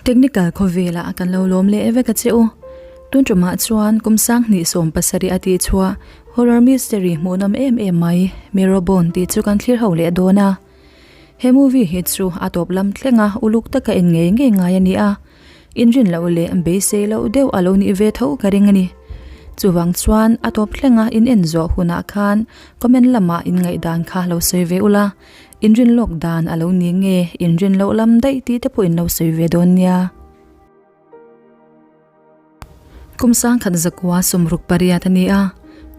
Technical khawvelah kan lo lawm leh vek a che u. Tun tumah chuan kum sanghnih 70 a tih chhuah horror mystery hmuhnawm em em mai Mirrorborn tih chu kan thlir ho leh dawn a. He movie hi chu a tawp lam thleng a uluk taka en ngei ngei ngai a ni a. Inrin loh leh beisei loh deuh a lo nih ve tho ka ring a ni. Chuvang chuan a tawp thleng a in en zawh hunah khan comment lamah in ngaihdan kha lo sawi ve ula. Inrin lawk dan a lo ni nge inrin loh lam daih tih te pawh in lo sawi ve dawn nia. Kum sangkhat zakua 68 a ni a,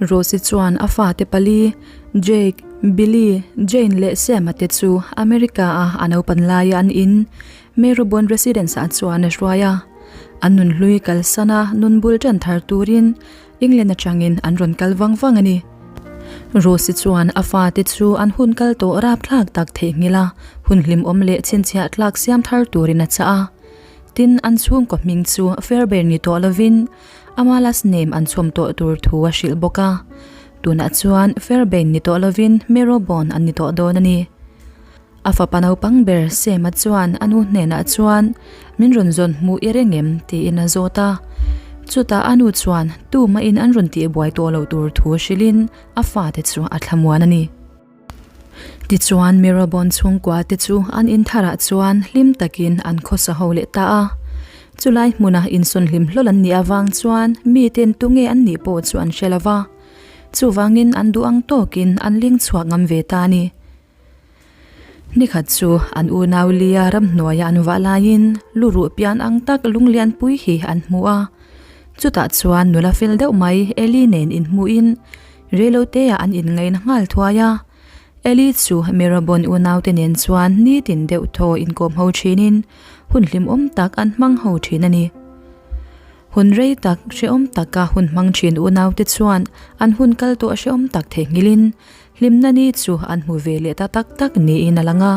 Rose-i chuan a fate pali, Jake, Billy, Jane leh Sam-a te chu America-a a naupan laia an in, Marrowbone Residence-ah chuan a hruai a. An nun hlui kalsan a nun bul tan thar turin England atangin an rawn kal vang vang a ni. Rose-i chuan a fate chu an hun kal tawh rapthlak tak theihnghilh a, hun hlimawm leh chhinchhiah tlak siam thar turin a chah a. Tin, an chhungkaw hming chu Fairbairn ni tawh lovin ama last name an chhawm tawh tur thu a hrilh bawk a. Tunah chuan Fairbairn ni tawh lovin Marrowbone an ni tawh dawn a ni. A fapa naupang ber Sam-a chuan a nu hnenah chuan min rawn zawn hmuh i reng em tiin a zawt a. Chutah a nu chuan tumahin an rawn tihbuai tawh loh tur thu hrilhin a fate chu a thlamuan a ni. Tichuan Mirabon chhungkua te chu an in tharah chuan hlim takin an khawsa ho leh ta a. Chulai hmuna insawn hlim hlawl an nih avang chuan miten tunge an nih pawh chu an hre lo va. Chuvangin an duh ang tawkin an ling chhuak ngam ve ta a ni. Nikhat chu an unau lia ramhnuaia an vah laiin luruh pian ang tak lunglianpui hi an hmu a. Chutah chuan nula fel deuh mai Eli nen inhmuhin Reiloteah an inngaihna nghal thuai a, Eli chu Mirabon unaute nen chuan nitin deuh thaw inkawm ho thinin hun hlimawm tak an hmang ho thin a ni. Hun rei tak hrehawm taka hun hmang thin unaute chuan an hun kal tawh hrehawm tak theihnghilhin hlimna ni chu an hmu ve leh ta tak tak niin a lang a.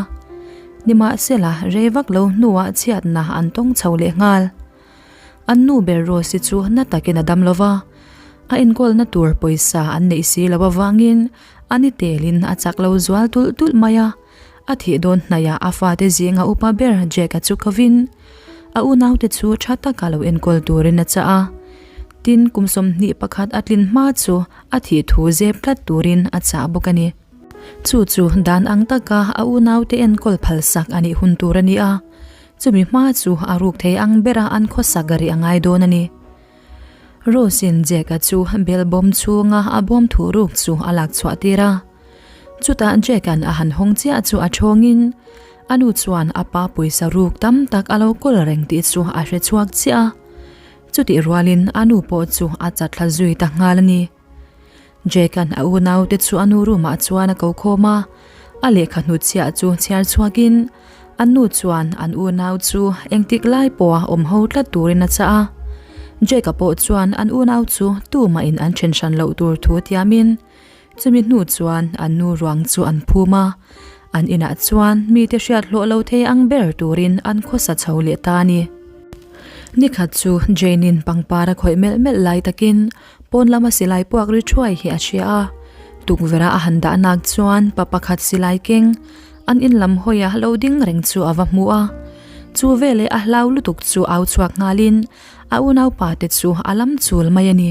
Nimahsela, rei vak lo hnuah chhiatna an tawng chho leh nghal. An nu ber Rose-i chu na takin a dam lo va, a enkawlna tur pawisa an neih si lo avangin a ni telin a chak lo zual tulh tulh mai a. A thih dawn hnaiah a fate zinga upa ber Jack-a chu kovin a unaute chu tha taka lo enkawl turin a chah a. Tin, kum 21 a tlin hma chu a thih thu zep tlat turin a chah bawk a ni. Chu chu dan ang taka a unaute enkawl phalsak a nih hun tur a ni a. Chumi hma chu a ruk thei ang bera an khawsak rih a ngai dawn a ni. Rose-in Jack-a chu bel bawm chhunga a bawm thuh ruk chu a lak chhuah tir a. Chutah Jack-a'n a han hawng chiah chu a thawngin a nu chuan a pa pawisa ruk tam tak a lo kawl reng tih chu a hre chhuak chiah a. Chutih rualin a nu pawh chu a chatthla zui ta nghal a ni. Jack-a'n a unaute chu a nu room-ah chuan a ko khawm a, a lehkha hnutchhiah chu chhiar chhuakin an nu chuan an unau chu engtik lai pawha awm ho tlat turin a chah a. Jack-a pawh chuan an unau chu tumahin an then hran loh tur thu tiamin chumi hnu chuan an nu ruang chu an phum a, an inah chuan mite hriat hlawh lo thei ang ber turin an khawsa chho leh ta a ni. Nikhat chu Jane-in pangpar a khawih melh melh lai takin Pawn lama silai puak ri thuai hi a hria a, tukverh a a han dah nak chuan pa pakhat silai keng an in lam hawi a lo ding reng chu a va hmu a. Chu veleh a hlau lutuk chu au chhuak nghalin a unaupa te chu a lam chul mai a ni.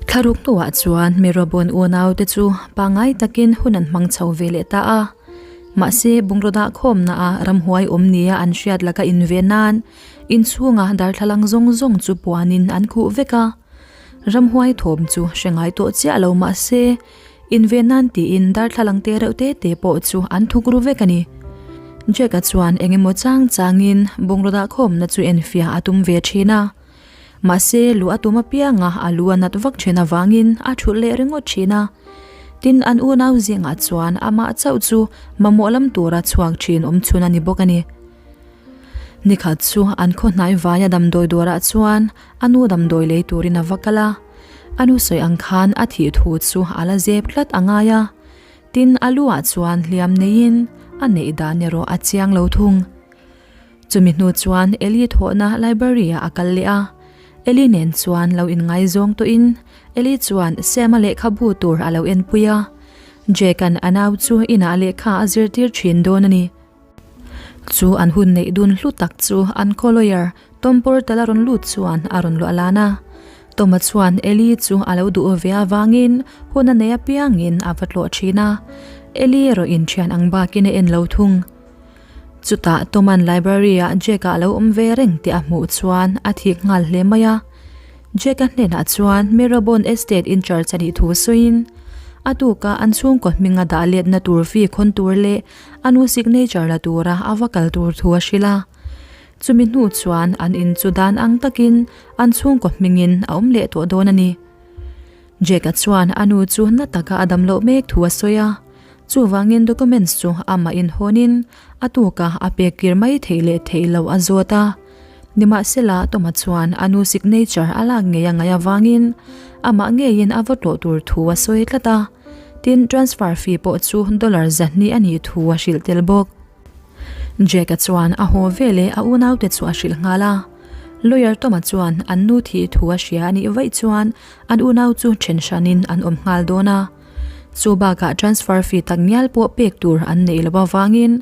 Thlaruk hnuah chuan Mirabon unau te chu pangngai takin hun an hmang chho ve leh ta a. Mahse bungraw dah khawmna a ramhuai awm nia an hriat laka inve nan Inchhunga darthlalang zawng zawng chu puanin an khuh vek a, ramhuai thawm chu hre ngai tawh chiah lo mah se, inve nan tiin darthlalang te reuh te te pawh chu an thuk ru vek a ni. Jack-a chuan eng emaw chang changin bungraw dahkhawmna chu enfiah a tum ve thin a, mahse luh a tum apianga a lu a nat vak thin avangin a thulh leh ringawt thin a. Tin, an unau zingah chuan amah chauh chu mamawh lam tura chhuak thin awmchhun a ni bawk a ni. Nikhat chu an khaw hnai vaia damdawi dawrah chuan a nu damdawi lei turin a va kal a, a nu sawi ang khan a thih thu chu a la zep tlat a ngai a, tin a lu ah chuan hliam neiin a neih dan erawh a chiang lo thung. Chumi hnu chuan Eli thawhna library ah a kal leh a, Eli nen chuan lo inngaizawng tawhin Eli chuan Sam-a lehkhabu tur a lo enpui a, Jake-a'n a nau chu inah lehkha a zirtir thin dawn a ni. Chu an hun neih dun hlu tak chu an khaw lawyer Tom Portal a rawn lut chuan a rawn luah lan a. Tom-a chuan Ellie chu a lo duh ve avangin hun a nei apiangin a va tlawh thin a, Ellie erawh in thian ang bakin a en lo thung. Chutah Tom-a'n library-ah Jack-a a lo awm ve reng tih a hmuh chuan a thik nghal hle mai a. Jack-a hnenah chuan Marrowbone Estate in charge a nih thu sawiin a tuka an chhungkaw hminga dah letna tur fee khawn tur leh a nu signature la tura a va kal tur thu a hrilh a. Chumi hnu chuan an in chu dan ang takin an chhungkaw hmingin a awm leh tawh dawn a ni. Jack-a chuan a nu chu na taka a dam loh mek thu a sawi a, chuvangin documents chu amah inhawnin a tuka a pek kir mai theih leh theih loh a zawt a. Nimahsela, Toma chuan a nu signature a lak ngei a ngaih avangin amah ngeiin a va tlawh tur thu a sawi tlat a, tin transfer fee pawh chu dollar 200 a nih thu a hrilh tel bawk. Jack-a chuan a haw veleh a unaute chu a hrilh nghal a. Lawyer Tom-a chuan an nu thih thu a hria a nih vaih chuan an unau chu then hranin an awm nghal dawn a. Chu bakah transfer fee tak ngial pawh pek tur an neih loh avangin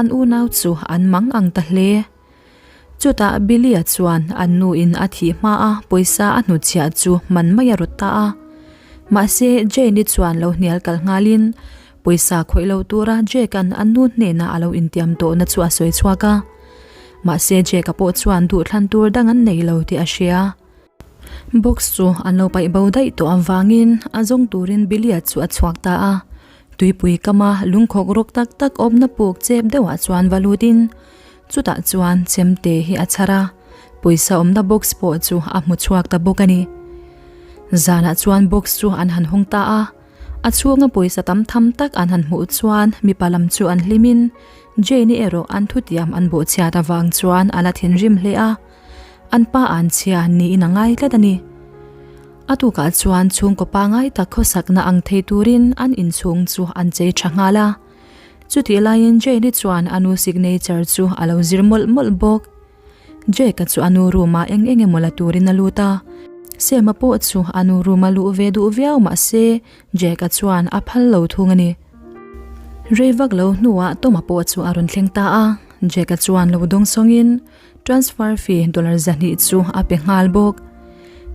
an unau chu an mang ang ta hle. Chutah Billy-a chuan an nuin a thih hmaa pawisa a hnutchhiah chu man mai a rawt ta a. Mahse, Jane-i chuan lo hnial kal nghalin pawisa khawih lo tura Jake-a'n an nu hnena a lo intiam tawhna chu a sawi chhuak a. Mahse, Jake-a pawh chuan duhthlan tur dang an nei lo tih a hria. Box chu an lo paih bo daih tawh avangin a zawng turin Billy-a chu a chhuak ta a. Tuipui kama lungkhawk rawk tak tak awmna puk chep deuhah chuan va lutin Chutah chuan chemte hi a chhar a, pawisa awmna box pawh chu a hmu chhuak ta bawk a ni. Zanah chuan box chu an han hawng ta a, a chhunga pawisa tam tham tak an han hmuh chuan mipa lam chu an hlimin Jane-i erawh an thutiam an bawhchhiat avang chuan a la thinrim hle a, an pa an chhia niin a ngai tlat a ni. A tukah chuan chhungkaw pangai tak khawsakna ang thei turin an inchhung chu an chei tha nghal a. Chutih laiin Jane-i chuan a nu signature chu a lo zir mawlh mawlh bawk. Jake-a chu a nu room-ah eng eng emaw la turin a lut a. Sam-a pawh chu a nu room-a luh ve duh viau mah se Jake-a chuan a phal lo thung a ni. Rei vak lo hnuah Tom-a pawh chu a rawn thleng ta a, Jake-a chuan lo dawng sawngin transfer fee dollar 200 chu a pe nghal bawk.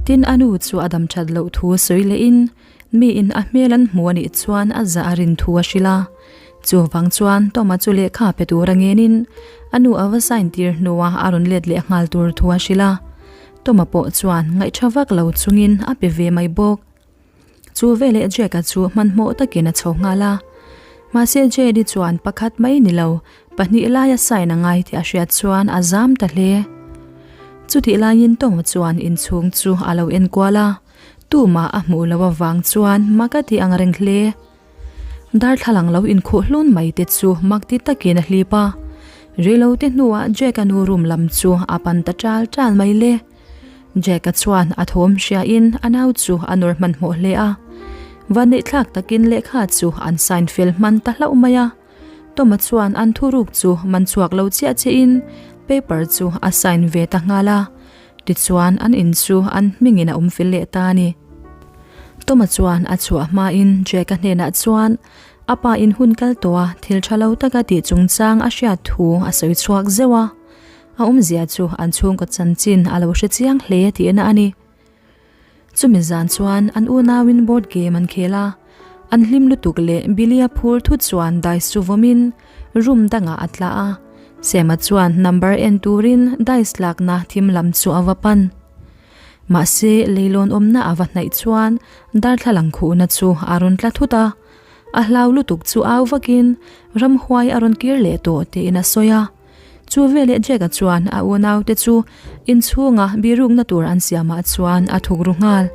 Tin, a nu chu a dam that loh thu sawi lehin Miin a hmel an hmu a nih chuan a zah a rin thu a hrilh a. Chuvang chuan Toma chu lehkha pe tur a ngenin a nu a va sign tir hnuah a rawn let leh nghal tur thu a hrilh a. Toma pawh chuan ngaihṭha vak lo chungin a pe ve mai bawk. Chu veleh Jack-a chu hmanhmawh takin a chho nghal a. Mahse Jade-i chuan pakhat mai ni lo, 2 laia sign a ngai tih a hriat chuan a zam ta hle. Chutih laiin Toma chuan inchhung chu a lo enkual a. Tumah a hmuh loh avang chuan mak a ti ang reng hle. Darthlalang lo inkhuh hlun mai te chu mak ti takin a hlip a. Reilote hnuah Jack-a nu room lam chu a pan ta ṭal ṭal mai le. Jack-a chuan a thawm hriain a nau chu a nawr hmanhmawh hle a. Vanneihthlak takin lehkha chu an sign fel hman ta hlauh mai a. Toma chuan an thuruk chu man chhuak lo chiah chiahin paper chu a sign ve ta nghal a. Tichuan an in chu an hmingin a awm fel leh ta a ni. Toma chuan a chhuah hmain Jack-a hnenah chuan a pa in hun kal tawh a thil tha lo taka tih chungchang a hriat thu a sawi chhuak zeuh a. A awmzia chu an chhungkaw chanchin a lo hre chiang hle tihna a ni. Chumi zan chuan an unauin board game an khel a, an hlim lutuk leh Billy-a phur thut chuan dice chu vawmin room dangah a tla a, Sam-a chuan number en turin dice lakna thim lam chu a va pan. Mahse, leilawn awmna a va hnaih chuan darthlalang khuhna chu a rawn tla thut a, a hlau lutuk chu au vakin ramhuai a rawn kir leh tawh tiin a sawi a. Chu veleh Jack-a chuan a unaute chu inchhunga birukna tur an siamah chuan a thuk ru nghal.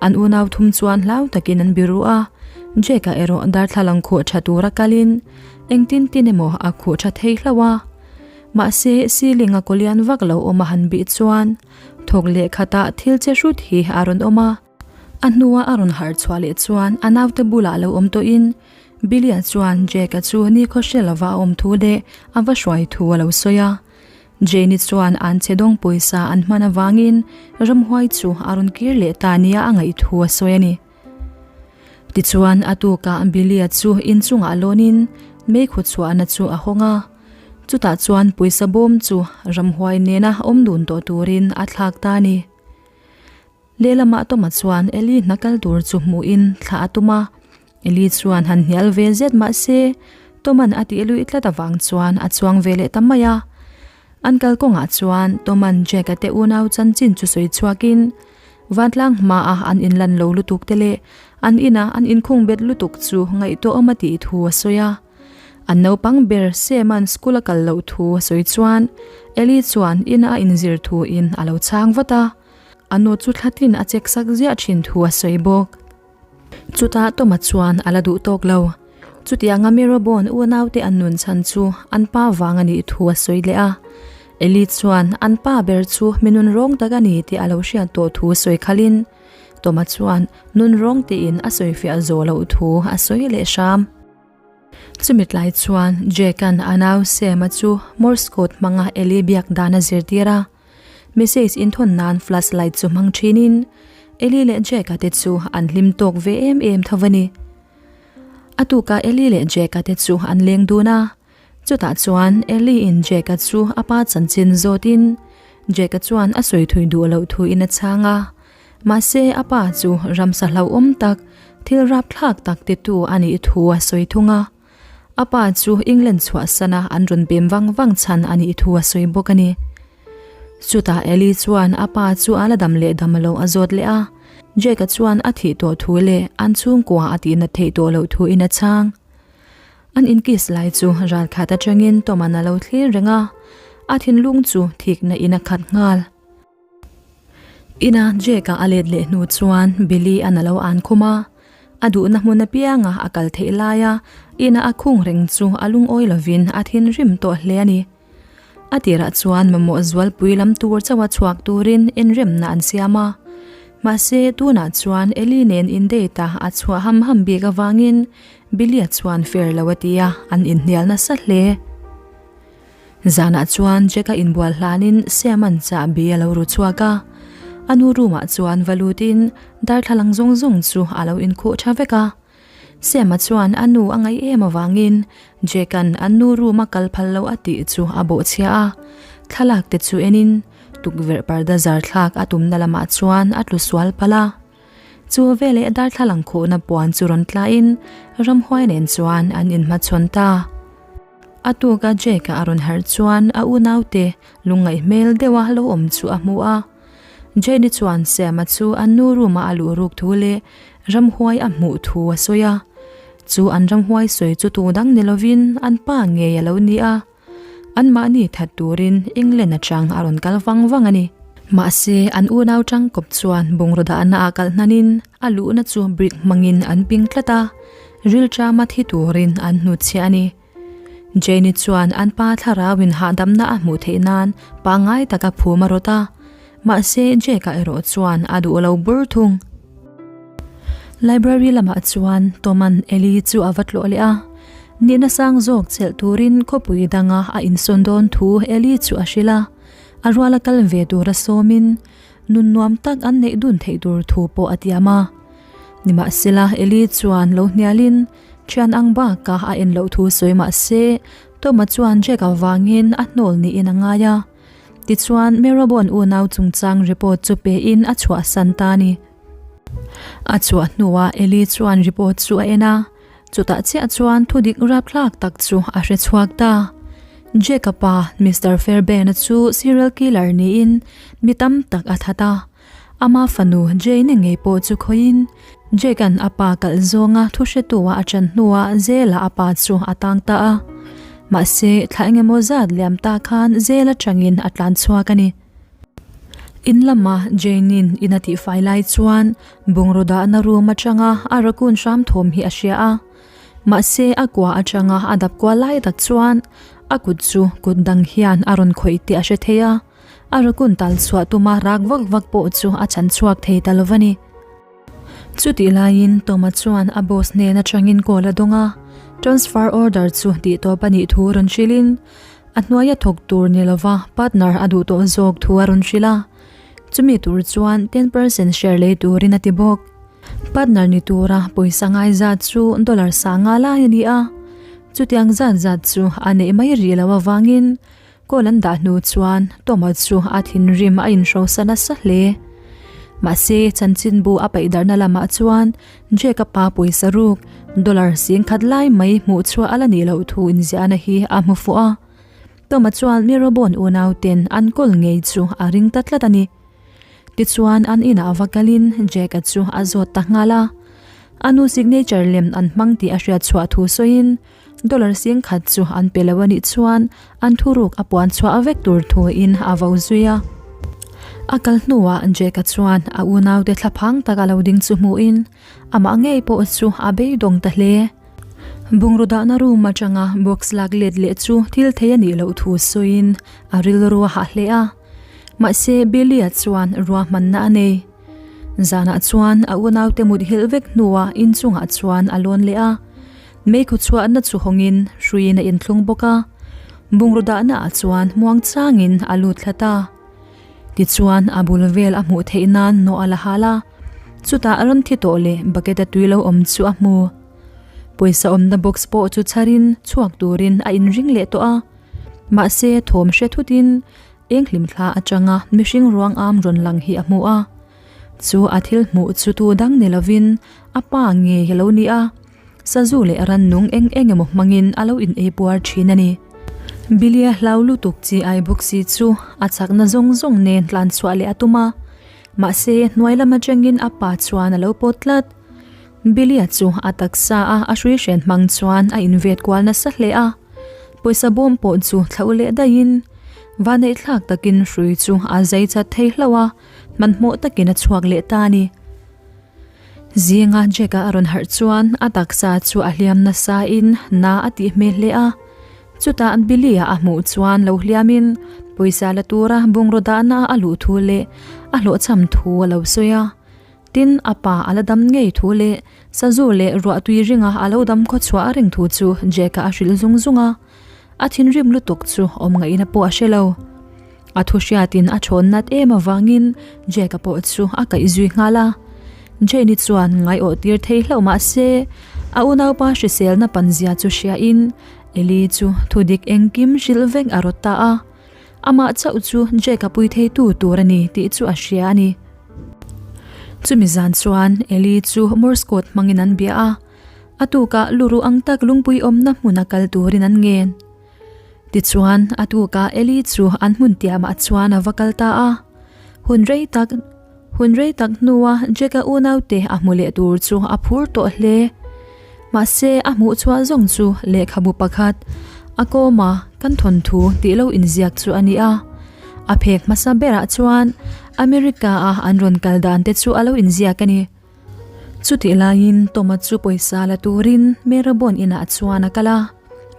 An unau thum chuan hlau takin an biru a, Jack-a erawh darthlalang khuh tha tura kalin engtin tin emaw a khuh tha thei hlauh a. Mahse, ceiling-a kawlian vak lo awm a han bih chuan thawk leh khatah thil che hrut hi a rawn awm a. A hnua a rawn harh chhuah leh chuan a naute bulah lo awm tawhin Billy-a chuan Jack-a chu nikhaw hre lova a awm thu leh a va hruai thu a lo sawi a. Jane-i chuan an che dawng pawisa an hman avangin ramhuai chu a rawn kir leh ta nia a ngaih thu a sawi a ni. Tichuan a tukah Billy-a chu inchungah lawnin meikhu chhuahna chu a hawng a. Chutah chuan pawisa bawm chu ramhuai nena awm dun tawh turin a thlak ta a ni. Lehlamah Toma chuan Eli hna kal tur chu hmuhin thlah a tum a, Eli chuan han hnial ve zet mah se Toman a tih luih tlat avang chuan a chuang ve leh ta mai a. An kal kawngah chuan Toman Jack-a te unau chanchin chu sawi chhuakin vantlang hmaah an inlan lo lutuk te leh an inah an inkhung bet lutuk chu ngaihtuahawm a tih thu a sawi a. An naupang ber Sam-a'n school a kal loh thu a sawi chuan Eli chuan ina a inzir thuin a lo chhang vat a. A nu chu thlatin a check sak ziah thin thu a sawi bawk. Chutah Toma chuan a la duh tawk lo. Chutianga Mirabon unaute an nun chhan chu an pa vang a nih thu a sawi leh a. Eli chuan an pa ber chu mi nun rawng tak a ni tih a lo hriat tawh thu sawi khalhin Toma chuan nun rawng tiin a sawifiah zawh loh thu a sawi leh hram. Chumi tlai chuan Jake-a'n a nau Sam-a chu Morse code hmanga Eli biak dan a zirtir a. Message inthawn nan flashlight chu hmang thinin Eli leh Jake-a te chu an hlim tawk ve em em tho a ni. A tukah Eli leh Jake-a te chu an leng dun a, chutah chuan Eli-in Jake-a chu a pa chanchin zawtin Jake-a chuan a sawi thui duh loh thuin a chhang a, mahse a pa chu ramsa hlauhawm tak, thil rapthlak tak titu a nih thu a sawi thung a. A pa chu England chhuahsana an rawn bem vang vang chhan a nih thu a sawi bawk a ni. Chutah Ellie chuan a pa chu a la dam leh dam lo a zawt leh a, Jake-a chuan a thih tawh thu leh an chhungkua a tih nat theih tawh loh thu in a chhang. An inkiss lai chu ralkhat atangin Tom-a'n a lo thlir reng a, a thinlung chu thikna in a khat nghal. Ina Jake-a a let leh hnu chuan Billy-a'n a lo an khum a, a duhna hmun apianga a kal theih laia ina a khung reng chu a lungawi lovin a thinrim tawh hle a ni. A tirah chuan mamawh zualpui lam tur chauha chhuak turin inremna an siam a, mahse tunah chuan Ellie nen in date a a chhuah ham ham bik avangin Billy-a chuan fair lo a ti a, an inhnial nasa hle. Zanah chuan Jack-a inbual hlanin Sam-a'n chahbi a lo ru chhuak a. A nu room-ah chuan va lutin darthlalang zawng zawng chu a lo inkhuh tha vek a. Sam-a chuan a nu a ngaih em avangin Jack-a'n an nu room-a kal phal lo a tih chu a bawhchhia a. Thlalak te chu enin tukverh parda zar thlak a tumna lamah chuan a tlu sual palh a. Chu veleh darthlalang khuhna puan chu rawn tlain ramhuai nen chuan an inhmachhawn ta. A tuka Jake-a a rawn harh chuan a unaute lungngaih hmel deuha lo awm chu a hmu a. Jane-i chuan Sam-a chu an nu room-a a luh ruk thu leh ramhuai a hmuh thu a sawi a. Chu an ramhuai sawi chu tu dang ni lovin an pa ngei a lo ni a. Anmahni that turin England atang a rawn kal vang vang a ni. Mahse, an unau tangkawp chuan bungraw dahna ah kalh hnanin a luhna chu brick hmangin an ping tlat a, rilṭama thi turin an hnutchhiah a ni. Jane-i chuan an pa thlarauin hahdamna a hmuh theih nan pangngai taka phum a rawt a, mahse Jake-a erawh chuan a duh lo bur thung. Library lamah chuan Tom-a'n Ellie chu a va tlawh leh a, nihna sang zawk chelh turin khawpui danga a insawn dawn thu Ellie chu a hrilh a, a ruala kal ve tura sawmin nun nuam tak an neih dun theih tur thu pawh a tiam a. Nimahsela Ellie chuan lo hnialin thian ang baka a en loh thu sawi mah se Tom-a chuan Jack avangin a hnawl niin a ngai a. Tichuan Marrowbone unau chungchang report chu pein a chhuahsan ta a ni. A chhuah hnuah Ellie chuan report chu a en a, chutah chiah chuan thudik rapthlak tak chu a hre chhuak ta. Jack-a pa Mister Fairbairn-a chu serial killer niin mi tam tak a that a, ama fanu Jane-i ngei pawh chu khawiin Jake-a'n a pa kalh zawnga thu hretu-a a ṭan hnuah Zela a pa chu a tang ta a. Mahse, thla engemaw zat liam ta khan Zela changin a tlan chhuak a ni. In lama Jane-in in a tihfai lai chuan bungraw dahna room atanga a raccoon hram thawm hi a hria a. Mahse, a kua atanga a dap kual lai tak chuan a kut chu kut dang hian a rawn khawih tih a hre thei a. A raccoon tal chhuah tuma rak vak vak pawh chu a chhan chhuak thei ta lo va ni. Chutih laiin Toma chuan a boss hnen atangin call a dawng a, transfer order chu tih tawp a nih thu rawn hrilhin a hnuaia thawk tur ni lova partner a duh tawh zawk thu a rawn hrilh a, chumi tur chuan 10% share lei turin a ti bawk. Partner ni tura pawisa ngai zat chu dollar sanga lai a ni a. Chutiang zat zat chu a neih mai rih loh avangin Call an dah hnu chuan Tom-a chu a thinrim a inhrosa nasa hle. Mahse, chanchinbu a paih darhna lamah chuan Jake-a pa pawisa ruk dollar singkhat lai mai hmuh chhuah a la nih loh thu inziahna hi a hmu fuh a. Tom-a chuan Mirabon unauten an kawl ngei chu a ring ta tlat a ni. Tichuan an inah va kalin Jake-a chu a zawt ta nghal a. A nu signature lem an hmang tih a hriat chhuah thu sawiin Dollar singkhat chu an pe lo a nih chuan an thuruk a puan chhuah vek tur thuin a vo zui a. A kal hnuah Jake-a chuan a unaute thlaphang tak a lo ding chu hmuhin amah ngei pawh chu a beidawng ta hle. Bungraw dahna room atanga box lak let leh chu thil thei a nih loh thu sawiin a rilru a hah hle a. Mahse Billy-a chuan ruahmanna a nei. Zanah chuan a unaute mut hilh vek hnuah inchungah chuan a lawn leh a. Meikhu chhuahna chu hawngin hruiin a inthlung bawk a, bungraw dahna ah chuan muang changin a lut thla ta. Tichuan a bul vel a hmuh theih nan nawh a la hal a, chutah ram thi tawh leh bucket a tui lo awm chu a hmu. Pawisa awmna box pawh chu chharin chhuak turin a inring leh tawh a, mahse thawm hre thutin eng hlimthla atanga mihring ruang am rawn lang hi a hmu a. Chu a thil hmuh chu tu dang ni lovin a pa ngei a lo ni a. Sazu leh rannung eng eng emaw hmangin a lo in ei puar thin a ni. Billy-a hlau lutuk chi ai bawk si chu a chakna zawng zawng nen tlan chhuah leh a tum a. Mahse, hnuai lam atangin a pa chuan a lo pawt tlat. Billy-a chu a taksa a a hrui hren hmang chuan a invet kual nasa hle a. Pawisa bawm pawh chu thlauh leh daihin vanneih thlak takin hrui chu a zai chat thei hlauh a, hmanhmawh takin a chhuak leh ta a ni. Zinga Jack-a a rawn harh chuan a taksa chu a hliam nasa in na a tih hmel hle a. Chutah Billy-a a hmuh chuan lo hliamin pawisa la tura bungraw dahna a luh thu leh a hlawhchham thu a lo sawi a. Tin, a pa a la dam ngei thu leh sazu leh ruahtui ringa a lo dam khawchhuah a reng thu chu Jack-a a hrilh zung zung a. A thinrim lutuk chu awm ngaihna pawh a hre lo. A thu hriatin a thawn nat em avangin Jack-a pawh chu a kaih zui nghal a. Jane-i chuan ngaiawh tir thei hlauh mah se, a unaupa hriselna panzia chu hriain Ellie chu thudik engkim hrilh vek a rawt ta a. Amah chauh chu Jack-a pui theitu tur a ni tih chu a hria a ni. Chumi zan chuan Ellie chu Morse code hmangin an bia a. A tukah luruh ang tak lungpui awmna hmuna kal turin an ngen. Tichuan, a tukah Eli chu an hmun tiamah chuan a va kal ta a. Hun rei tak hun rei tak hnua Jack-a unaute a hmu leh tur chu a phur tawh hle. Mahse, a hmuh chhuah zawng chu lehkhabu pakhat, a kawma kan thawnthu tih lo inziak chu a ni a. A phek hmasa berah chuan America-a an rawn kal dan te chu a lo inziak a ni. Chutih laiin Toma chu pawisa la turin Marabon inah chuan a kal a,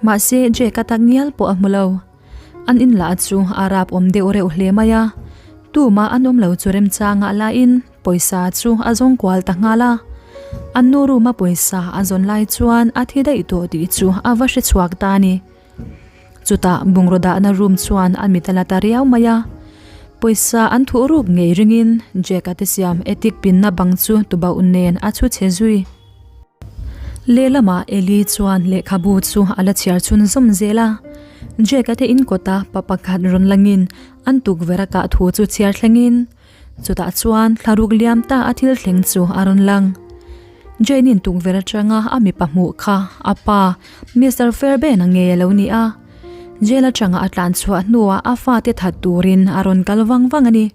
mahse Jake-a tak ngial pawh a hmu lo. An in lah chu a rap awm deuh reuh hle mai a, tumah an awm lo chu remchangah lain pawisa chu a zawng kual ta nghal a. An nu room-a pawisa a zawn lai chuan a thi daih tawh tih chu a va hre chhuak ta a ni. Chutah bungraw dahna room chuan a mit a la ta riau mai a, pawisa an thuh ruk ngei ringin Jack-a te siam etik pinna bang chu tubauh nen a chhu chhe zui. Lehlamah Ellie chuan lehkhabu chu a la chhiar chhun zawm zel a, Jack-a te inkawta pa pakhat rawn langin an tukverh a kah thu chu chhiar thlengin Chutah chuan thlaruk liam ta a thil thleng chu a rawn lang. Jane-in tukverh atanga a mipa hmuh kha a pa Mister Fairbairn-a ngei a lo ni a. Jail atanga a tlan chhuah hnuah a fate that turin a rawn kal vang vang a ni.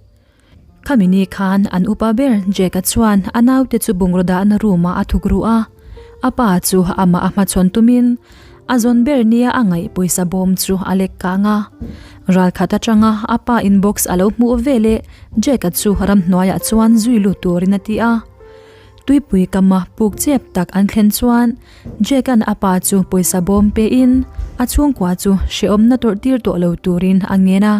Khami ni khan an upa ber Jack-a chuan a naute chu bungraw dahna room-ah a thuk ruh a. A pa chu amah a hmachhawn tumin A zawn ber nia a ngaih pawisa bawm chu a lek kang a. Ral khat atanga a pa inbox a lo hmuh veleh Jack-a chu ramhnuaiah chuan zui lut turin a ti a. Tuipui kama puk chep tak an thlen chuan Jack-a'n a pa chu pawisa bawm pein a chhungkua chu hrehawmna tawrh tir tawh lo turin a ngen a.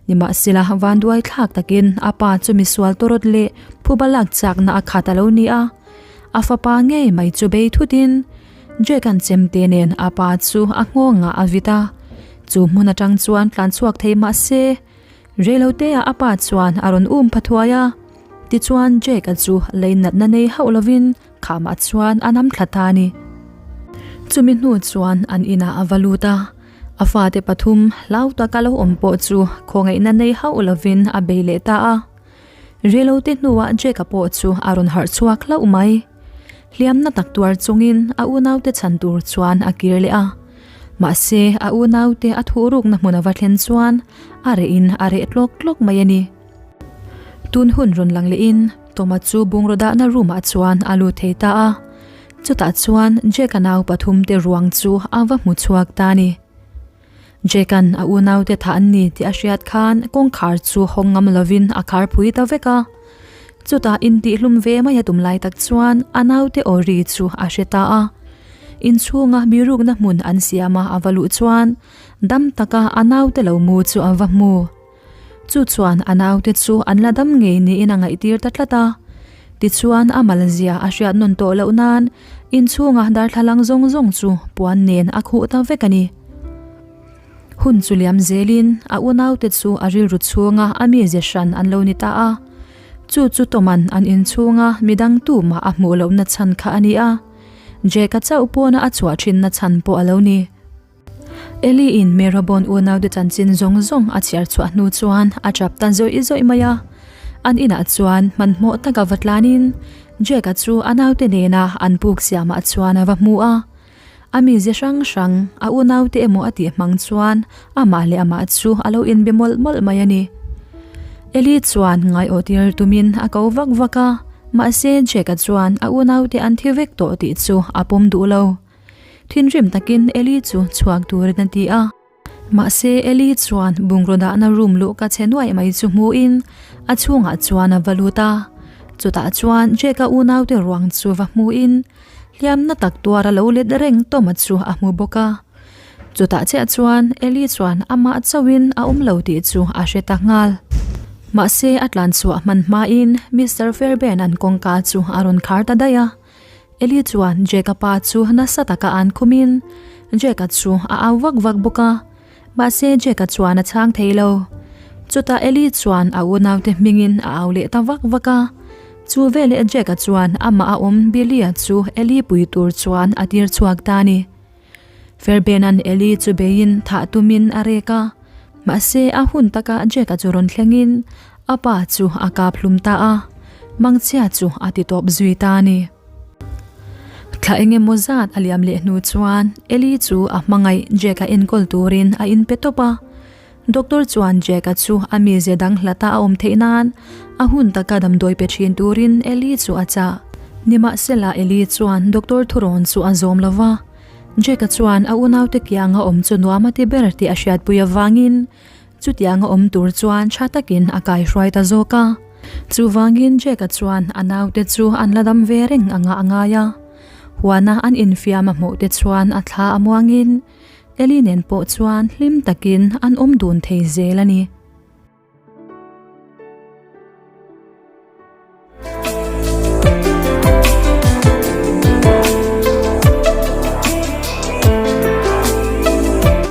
Nimahsela vanduai thlak takin a pa chu misual tawrawt leh phuba lak chakna a khat a lo ni a. A fapa ngei mai chu bei thutin Jack-a'n chemte nen a pa chu a nghawngah a vit a, chu hmun atang chuan tlan chhuak thei mah se, reiloteah a pa chuan a rawn um pha thuai a. Tichuan Jack-a chu lei natna nei hauh lovin khamah chuan a nam thla ta a ni. Chumi hnu chuan an inah a va lut a, a fate pathum hlau taka lo awm pawh chu khawngaihna nei hauh lovin a bei leh ta a. Reilote hnuah Jake-a pawh chu a rawn harh chhuak hlauh mai. Hliamna tak tuar chungin a unaute chhan tur chuan a kir leh a. Mahse, a unaute a thuhrukna hmun a va thlen chuan a rehin a reh tlawk tlawk mai a ni. Tun hun rawn lang lehin Toma chu bungraw dahna room ah chuan a lut thei ta a. Chutah chuan Jake-a nau pathumte ruang chu a va hmu chhuak ta a ni. Jake-a'n a unaute thah an ni tih a hriat khan kawngkhar chu hawng ngam lovin a khar phui ta vek a. Chutah intihhlum ve mai a tum lai tak chuan a naute aw ri chu a hre ta a. Inchhunga birukna hmun an siama a va luh chuan dam taka a naute lo mu chu a va hmu. Chu chuan a naute chu an la dam ngei niin a ngaihtir ta tlat a. Tichuan a malzia a hriat nawn tawh loh nan inchhunga darthlalang zawng zawng chu puan nen a khuh ta vek a ni. Hun chu liam zelin a unaute chu a rilru chhunga a mize hran an lo ni ta a. Chu chu Toman an inchhunga midang tumah a hmuh lohna chhan kha a ni a. Jake-a chauh pawna a chhuah thinna chhan pawh a lo ni. Eli-in Merabon unaute chanchin zawng zawng a chhiar chhuah hnu chuan a tap ta zawih zawih mai a. An inah chuan hmanhmawh taka va tlanin Jack-a chu a naute nena an puk siamah chuan a va hmu a. A mize hrang hrang, a unaute emaw a tih hmang chuan amah leh amah chu a lo inbe mawlh mawlh mai a ni. Eli chuan ngaiawhtir tumin a ko vak vak a, mahse Jack-a chuan a unaute an thi vek tawh tih chu a pawm duh lo. Thinrim takin Eli chu chhuak turin a ti a. Mahse Eli chuan bungraw dahna room luh ka che nuaih mai chu hmuhin a chhungah chuan a va lut a. Chutah chuan Jake-a unaute ruang chu va hmuhin hliamna tak tuar a lo let reng Tom-a chu a hmu bawk a. Chutah chiah chuan Eli chuan amah chauhin a awm lo tih chu a hre ta nghal. Mahse a tlan chhuah hman hmain Mister Fairbairn-a'n kawngka chu a rawn khar ta daih a. Eli chuan Jake-a pa chu nasa taka an khumin Jake-a chu a au vak vak bawk a, mahse Jake-a chuan a chhang thei lo. Chutah Eli chuan a unaute hmingin a au leh ta vak vak a, chu veleh Jake-a chuan amah a awm Billy-a chu Eli pui tur chuan a tir chhuak ta a ni. Fairbairn-a'n Eli chu beiin thah tumin a rek a, mahse a hun taka Jake-a chu rawn thlengin a pa chu a kap hlum ta a, mangchhia chu a ti tawp zui ta a ni. Thla eng emaw zat a liam leh hnu chuan Eli chu a hmangaih Jake-a enkawl turin a inpe tawp a. Doctor chuan Jake-a chu a mize dang hlata a awm theih nan a hun taka damdawi pe thin turin Eli chu a chah. Nimahsela Eli chuan doctor thurawn chu a zawm lo va, Jake-a chuan a unaute kianga awm chu nuam a ti ber tih a hriatpui avangin chutianga awm tur chuan tha takin a kaihruai ta zawk a. Chuvangin Jake-a chuan a naute chu an la dam ve reng anga a ngai a. Huana an infiam a hmuh te chuan a thla a muangin Eli nen pawh chuan hlim takin an awm dun thei zel a ni.